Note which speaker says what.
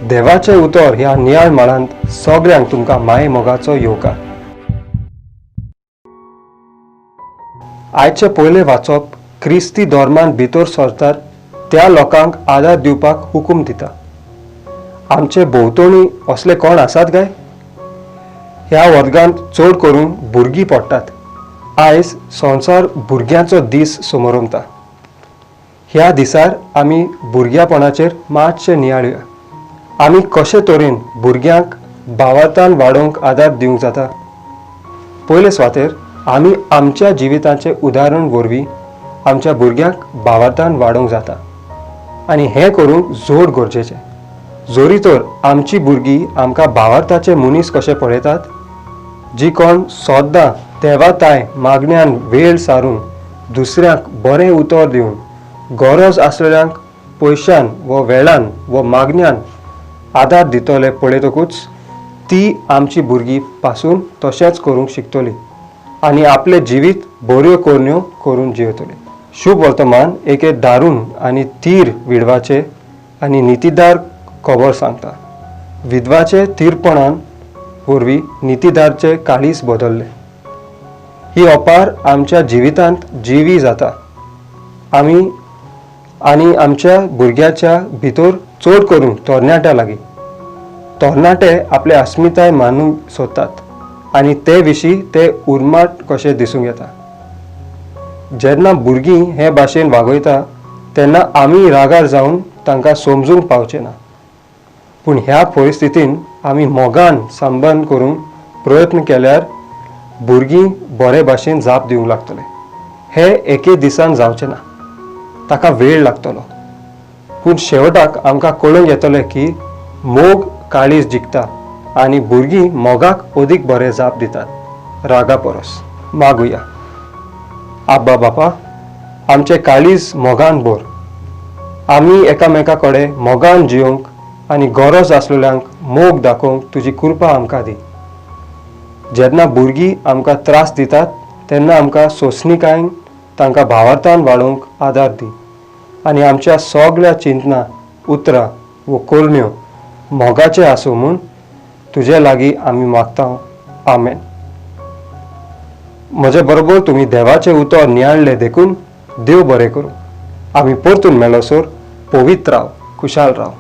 Speaker 1: देवाचें उतर ह्या नियाळ माळांत सगळ्यांक तुमकां माये मोगाचो येवकार. आयचें पयलें वाचप क्रिस्ती धर्मान भितर सरतात त्या लोकांक आदार दिवपाक हुकूम दिता. आमचे भोंवतणी असले कोण आसात काय? ह्या वर्गांत चड करून भुरगीं पडटात. आयज संवसार भुरग्यांचो दीस समरमता. ह्या दिसार आमी भुरग्यापणाचेर मातशें नियाळुया. आमी कशे तरेन भुरग्यांक भावार्थान वाडोवंक आदार दिवंक जाता? पयले सुवातेर आमी आमच्या जिविताचें उदाहरण वरवीं आमच्या भुरग्यांक भावार्थान वाडोवंक जाता आनी हें करूंक जोड गरजेचें. जरी तर आमची भुरगीं आमकां भावार्थाचे मनीस कशे पळयतात, जी कोण सद्दां देवाताय मागण्यान वेळ सारून दुसऱ्यांक बरें उतर दिवन गरज आसलेल्यांक पयशान वो वेळान वो मागण्यान आदार दितले पळयतकूच ती आमची भुरगीं पासून तशेंच करूंक शिकतली आनी आपलें जिवीत बऱ्यो करण्यो करून जियेतली. शुभ वर्तमान एके दारूण आनी तीर विडवाचे आनी नितीदार खबर सांगता. विधवाचे थीरपणान वरवीं नितीदारचे काळीज बदल्लें. ही ओपार आमच्या जिवितांत जिवी जाता. आमी आनी आमच्या भुरग्याच्या भितर, चड करून तरणाट्या लागीं. तरणाटे आपले अस्मिताय मानूंक सोदतात आनी ते विशीं ते उर्माट कशे दिसूंक येता. जेन्ना भुरगीं हे भाशेन वागयता तेन्ना आमी रागार जावन तांकां समजूंक पावचे ना. पूण ह्या परिस्थितीन आमी मोगान संबंद करूंक प्रयत्न केल्यार भुरगीं बरे भाशेन जाप दिवंक लागतले. हे एके दिसान जावचें ना, ताका वेळ लागतलो. पूण शेवटाक आमकां कळूंक येतलें की मोग काळीज जिखता आनी भुरगीं मोगाक अदीक बरें जाप दितात रागा परस. मागुया. आब्बा बापा, आमचें काळीज मोगान भर. आमी एकामेका कडेन मोगान जियोवंक आनी गरज आसलेल्यांक मोग दाखोवंक तुजी कृपा आमकां दी. जेन्ना भुरगीं आमकां त्रास दितात तेन्ना आमकां सोंसणीकायेन तांकां भावार्थान वाडोवंक आदार दी आनी आमच्या सगळ्या चिंतना, उतरां वो करण्यो मोगाचें आसूं म्हूण तुजे लागीं आमी मागता. आमेन. म्हजे बरोबर तुमी देवाचें उतर नियाळ्ळें देखून देव बरें करूं. आमी परतून मेळसर पवित्र राव, खुशाल राव.